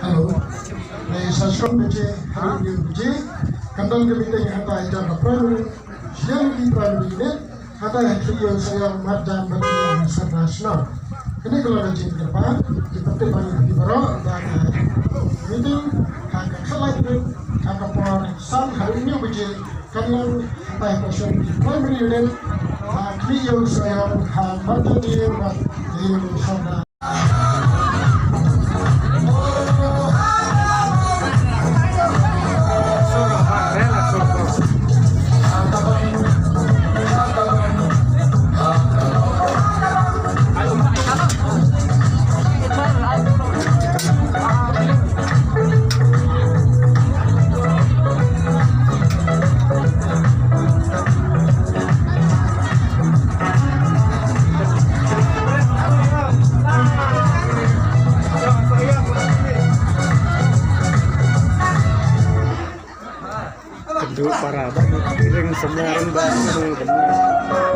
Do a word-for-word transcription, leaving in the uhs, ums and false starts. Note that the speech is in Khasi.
Hello. Nei sa shong baje, hello, baje. Kan don ka meeting hata ita ka primary. Shillong ki primary unit. Hata ha ki yo sa yo marjan ba ki yo sa national. Kini kalau da jin kerpa, kita te bani di baro da ka meeting ha ka khalai group ha ka por san ha uni baje. Kan long hata ha ka shong ki primary unit. Ha ki yo sa yo ha marjan di ba ki yo sa Kynduh para ba ki ring semua orang ba.